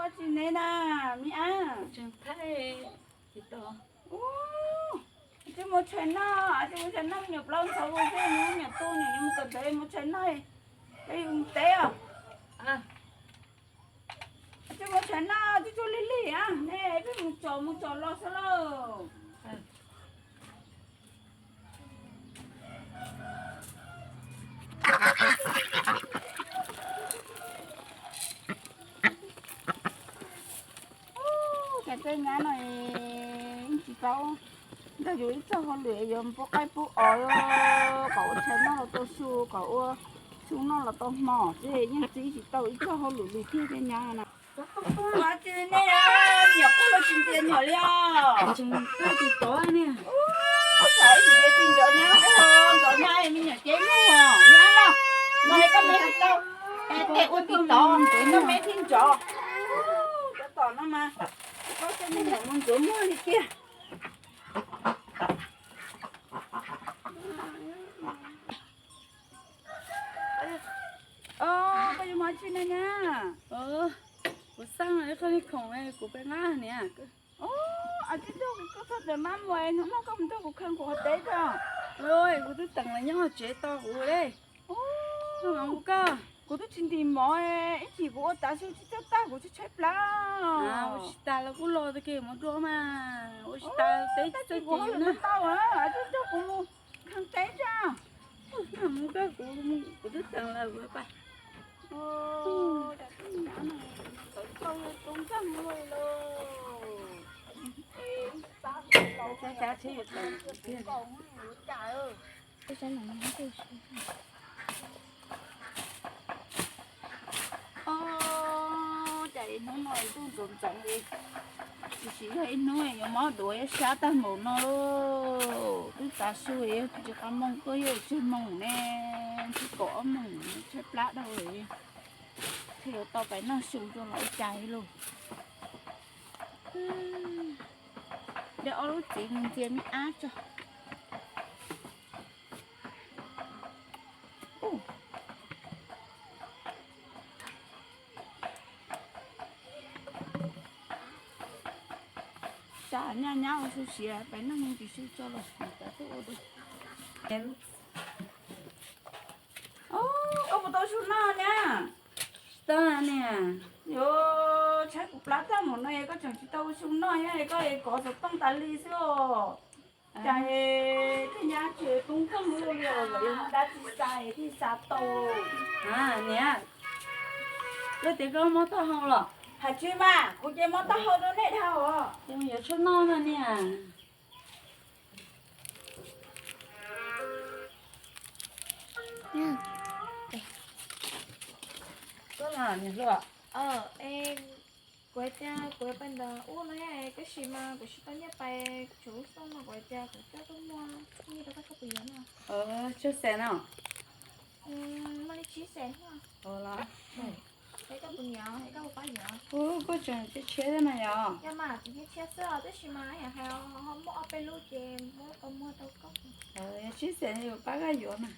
Tsis ne na, me ab. Tsis muaj tshais noj, tsis muaj tshais noj, me nyuam plaub ntxhov ua zej, me nyuam tub nyuam yuav mus kawm ntawv, muaj tshais noj, peb yuav mus teb os. Tsis muaj tshais noj, tsuag tsuag lig lig, nej peb mus tsom mus tsom los xwb lauj. Cas tej nyab no yeej tsis paub nrog yus ib txoj hauj lwm, yuav pub qaib pub os, kom ua tshais noj los tau su, kom ua su noj los tau hmo, ces yeej txib tsis tau ib txoj hauj lwm li thiab tej nyab na. Ua tsis nej nyuam qhuav los tsis ntxias nyuam li os. Tsis tov niag. Ua tsav ib tsis ntxias tsis ntov nyab, ntov nyab me nyuam cev nyuj os, nyab los. Mas koj me tsis tau, tej ua tsis tov, koj me tsis ntov. Cov tom no mas, koj coj me nyuam mus ntxuav muag li tiag. Koj yuav mus tsi na nyab? Kuv xaj ib qho li khoom kuv peb nqa niam. Tsis nrog kuv, koj txhob tawm mab mus, hnub no koj mus nrog kuv khaws kuv qhov teb tso. Kuv twb teem los nyob tsev tos kuv li. Koj, kuv twb tsis ntim mov, ib chim kuv ua tav su tsis txawj tag kuv tshaib plab. Ua tsis tas los kuj los tag kis mus dua mas, ua tsis tas teb tsis txawj ces na. Tsis nrog kuv mus khaws teb tso. Mus koj, kuv, kuv twb teem lawm kuv pais. Os, cas ib hnub no ntuj ntxoov ntxoov li, tiam sis yog ib hnub yuav mob duav yuav sab tag npaum no lauj. Twb tav su yog tsis qab moos tuaj yog tsawg moos ne, tsis kaum ob moos, tshaib plab dhau li. Thiaj yuav tau pais noj su rau los ua cas li lauj. De ob lub txiv mus ntxias me ab tso. Tsam nyab nyab ua su siav pais noj mus tsis su tso los mus tau tuaj ua dua. Koj puas tau su noj niam? Tsis tau niam. Yuav tshaib kuv plab tag mus no es koj tseem tsis tau ua su noj, yog koj es kov xov tooj tas li xwb os. Cas tej nyab tsis tub kawg li os, dab tsi xa es thiaj xa tau. Niam, koj tias koj mob taub hau los? Hais tsis mas, kuv ces mob taub hau rau nej dhau os. Ces mus yuav tshuaj noj no niam. Koj los niam hluas. Kuv hais tias kuv yuav pais ntawm ub no, tab sis mas kuv tsis tau nyiaj pais, tshuav lub xoj no, kuv hais tias kuv coj tuaj muag nyiaj rau koj, koj puas yuav no? Tsawg xees no? Muaj li tsib xees no. Es koj puas nyiam, es koj puas pab yuav? Kuv tseem tshiab thiab mas yog. Yog mas, tseem tshiab xwb os, tab sis mas yam hais ho muaj ob peb lub ces muab tau muag rau koj. Yog tsib xees yuav pab koj yuav mas.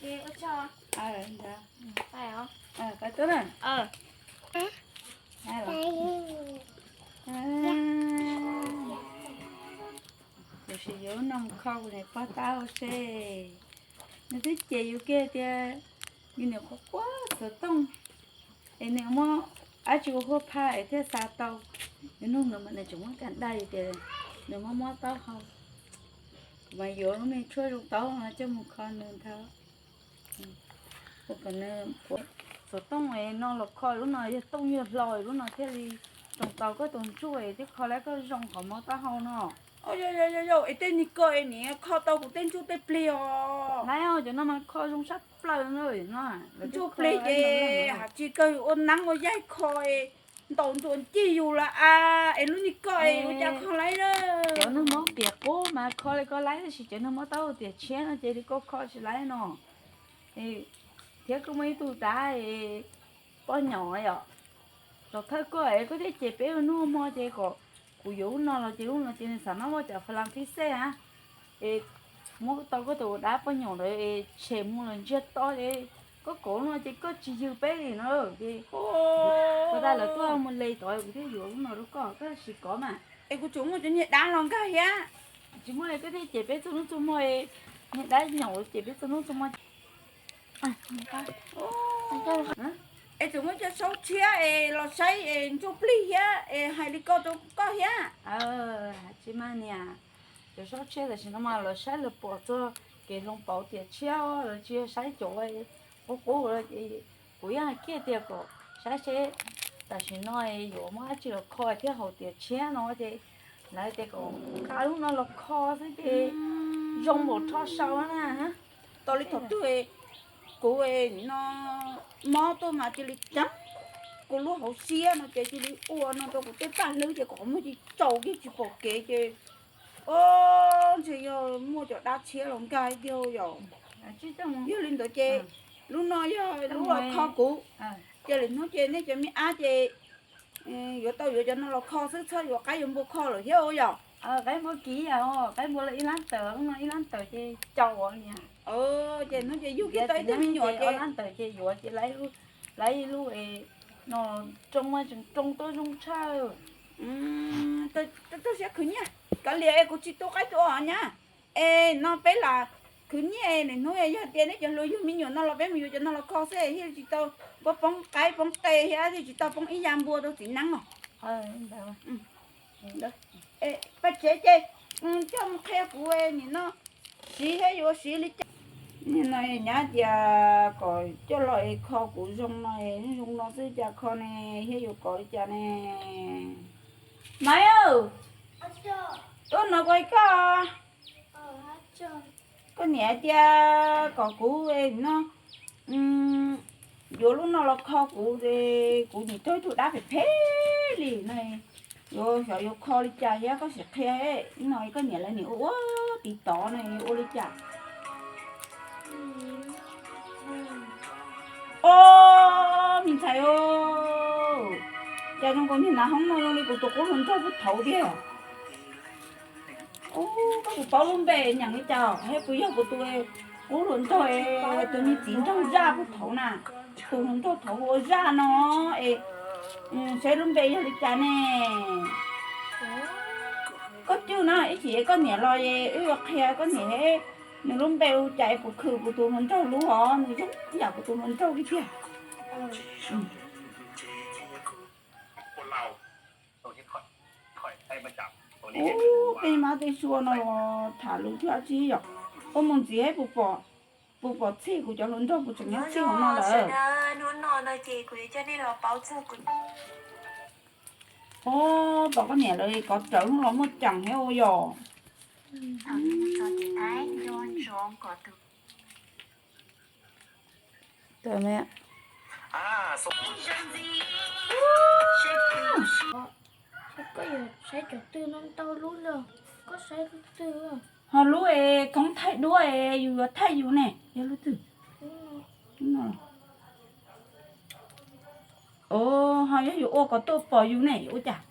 Ces ua tsaug. Pais os. Pais tub na. Tiam sis yuav lub no mus kho kuv niam pog tau seb. Nws twb cem yus kiag tias yus niam qhuav quaj xov tooj es nws muab dab tsi ua huaj phaj es thiaj xa tau. Nws nug ntawd mas nws tseem muab kam dai tias nws mob mob taub hau. Kuv mas yuav lub me tshuaj zoo taub no coj mus kho nws ntag. Ua kom nws xov tooj no los kho lub no, yog tooj yog hlau lub no thiaj li zoo tau koj tus ntsuj thiab kho lawv koj zoo qhov mob taub hau no. Yog yog yog, es tej niag ko es niam kho tau kuv tej ntsuj tej plig os. Lawv cov no mas kho zoo sab plaws no. Ntsuj plig ces hais tsis kawg ua neeb ua yaig kho es ntaus nruas ncig yus lawm a, es lub niag ko es ua cas kho laib lawm. Cov neeg mob tiam qub mas kho li koj laib, tab sis cov neeg mob taub hau tiam tshiab no ces li koj kho tsis laib no. Thiab koj muaj ib tug dav poj nyom yom, los thawj koj es koj thiaj cem peb ua noj hmo ces kom Kuv yuav lub no los ces lub no ces nws xav noj muaj cov fas las phij xej na. Es muab tau koj tus dab poj niam ntawd es tshem mus lawm ntsiag to es koj kauv lub no ces koj tsis yws peb li no ces kuv tas lawv tuaj mus le tod kuv thiaj yuav lub no rau koj, koj sim kov mas. Es kuv tseem muaj cov niag dab los nkag thiab. Tsis muaj, koj thiaj cem peb txhua hnub txhua hmo, niag dab nyaum cem peb txhua hnub txhua hmo. Es tseem muaj cov saub tshiab es los saib es ntsuj plig thiab es hais li ko rau koj thiab. Tsis mas niam, cov saub tshiab tam sim no mas lawv saib lawv pom txog kev hloov pauv tiam tshiab, lawv tsis yog saib cov qub qub. Kuv yeej hais kiag tias kom saib seb tam sim no yuav muab dab tsi los kho thiab haus tiam tshiab no ces lawv tias kom nqa lub no los kho xwb ces zoo npaum rho sau na. Tau li thaum twg kuv no mob tuaj mas cia li ceeb kuv lub hauv siab no ces cia li ua no rau kuv tej paj hlwb ces kom qhov muag cia li tsaus kiag tsis pom kev ces, o, ntshe yog muaj cov dab tshiab los nkag tiag yom. Yog li ntawd ces lub no yog lub los kho kuv. Cia li hnub ces nej cov me ab ces yuav tau yuav cov no los kho xwb, txhob yuav qaib yuav npua kho lawm thiab yom. Qaib npua kiv yom, qaib npua lawv ib lab tawm, lub no ib lab tawm ces caum niam. Ces hnub ces yug kiag tau ib tug me nyuam ces ob lab tawm ces yuav ces lawv ib lub no roo mas tseem roo tuaj zoo tshaj. Rau siab khwv nyiaj, kav liam es kuv tsis tu qaib tu os nyab. Es no peb lam khwv nyiaj, hnub yog tias neb cov hluas yug me nyuam no los peb mus yuav cov no los kho xwb thiaj tsis tau poob qaib poob qe thiab thiaj tsis tau poob ib ya npua rau txiv neeb no. Paj tsev ces coj mus qhia kuv nim no siv thiab yuav siv li cas. Nim no nyab tias kom coj los es kho kuv zoo no, zoo no xwb cas kho ne, thiab yuav kov li cas ne? Maiv, tuaj no koj, koj niam tias kom kuv no yuav lub no los kho kuv, kuv nim raug ib tug dab phem phem li no, yuav xyov yuav kho li cas thiab koj sim qhia no, koj niam lawv nim ua ua tiv tov no ua li cas. O, me ntxhais, cas zoo nkaus niag nav hoob no zoo li kuv tus qub hluas nraug puag thaud tiag. Koj puas paub lub npe nyeem li cas thiab puas yog kuv tus qub hluas nraug, tus me txiv nraug zaj puag thaud na? Tus hluas nraug thaud hu ua zaj no es, saib lub npe yog li cas ne? Koj cwj na, ib chim koj niam los wb yuav qhia koj niam nws lub npe hu cas es puas khwm kuv tus hluas nraug lub hov, nws zoo yam kuv tus hluas nraug li tiag. Ub, tej mab tej sua no los tham lus cuag dab tsi yom? Ua mus ntxiv puas pom, puas pom txhij kuv cov hluas nraug puas tseem nyob txhij hauv no lawm? Ub, pom koj niam lawv kov rawv los muaj ceem thiab ua yom. Koj yuav saib cov twg no ntau lub lawm, koj saib lub twg? Ho lub es khoob thaij duab es yus yuav thaij yus ne, yog lub twg? Ho yog yus ua kom tuaj pom yus ne yuav ua cas?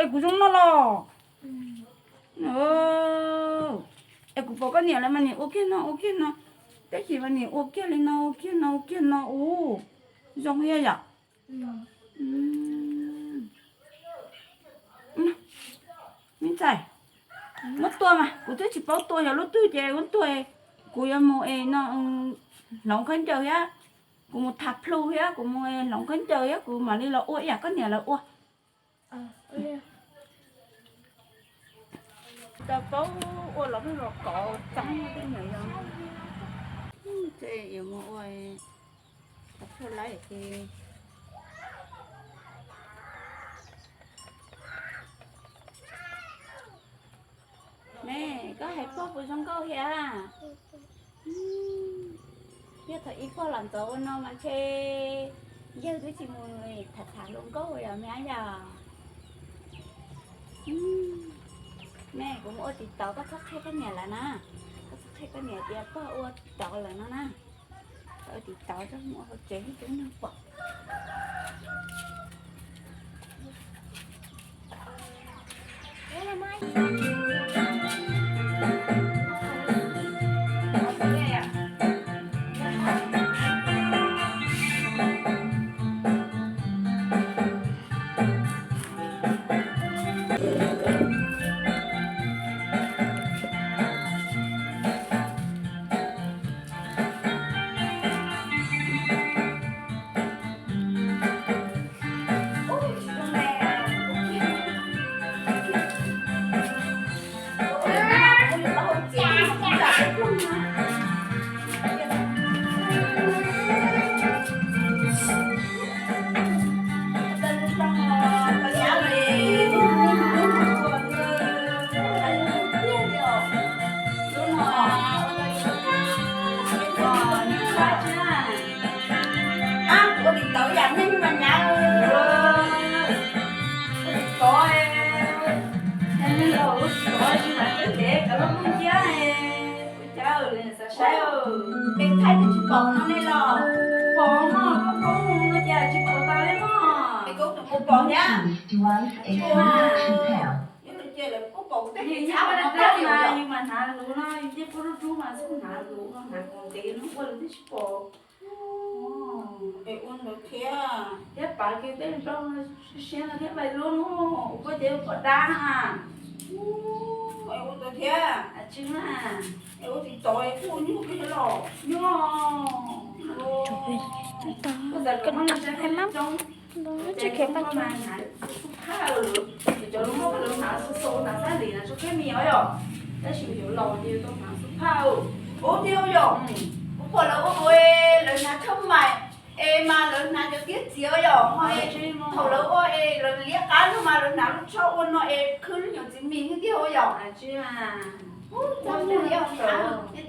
Es kuv zoo no los? Es kuv pom koj niam lawv mas nim ua kiag no ua kiag no, tab sis mas nim ua kiag li no ua kiag no ua kiag no ub, zoo thiab yom. Me ntxhais, muab tua mas kuv twb tsis paub tua yog lub twg ces muab tua. Kuv yuav mus es no hloov khaub ncaws thiab, kuv mus tham plhu thiab kuv mus hloov khaub ncaws thiab kuv mam li los ua ib yam koj niam lawv ua. Tau paub ua los pheej los kov txeeb tej nyuam yog. Yuav mus ua, me, koj hais pog puas zoo nkauj thiab? Yog thaum ub pog los ntxov ua no mas ntshe yawg twb tsis mus tham tham hluas nkauj yom me ab yom. Me, kuv mus ua tiv tauv, koj txhob qhia koj niam lawv na. Koj txhob qhia koj niam tias pog ua tiv tauv lawm no na. Koj ua tiv tauv tso mus ua hauv tsev rau neeg pom. Ua li ntawd yam neeg mas nyab, ua li ntawd, neeg laus lub tsis tau tsis mas ntev ntev cov lub ntiab, ua cas xav saib, peb thaij twb tsis pom no ne los, pom no koj pom no cas tsis pom tau li no, es koj tus mus pom thiab. Yus mas hnav luv no, yus ncej puab rub rub mas xub hnav luv no hnav kom ntev no ua luv twb tsis pom. Es ua ntawd thiab, thiab pav kiag tej nplooj no siab no thiab npaim luab no, ua koj ces ua koj dab na. Es ua ntawd thiab, tsis na, es ua tsis tau es kuj nyuaj kawg los nyuaj. Ua tau koj tau hais mab, tsis khiav paj tsuag. Cov lus muab lawv hnav xu xu hnav sab lis hnav tso keb me os yom, tab sis cov laus ces tau hnav xub phaj. Ua tiag yom, kuv pom lawv ua ua lawv hnav thaj mais es mas lawv hnav cov tiab txiav yom, ho thaum lawv ua es lawv liab qab no mas lawv hnav lub tsho ua no es khwb lub nyuam txiv mis thiab tiag yom. Tsis,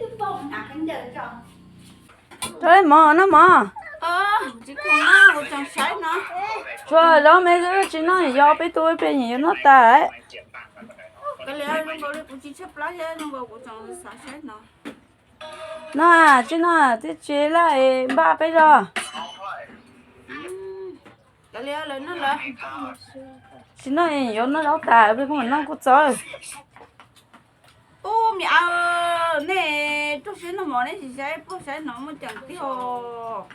twb pom hnav khaub ncaws tso. Rau mov noj mov. Tsuag zaub me xwb tsis noj, yog peb tub peb nyiam yuav noj tas. Noj tsis noj twb tsis laj npaj peb zog. Tsis noj yuav noj zaub tas, peb kuj mam noj kuj txob. Ub, me ab, nej rau siab noj mov nej tsis saib pog saib no muaj ceem tiag os.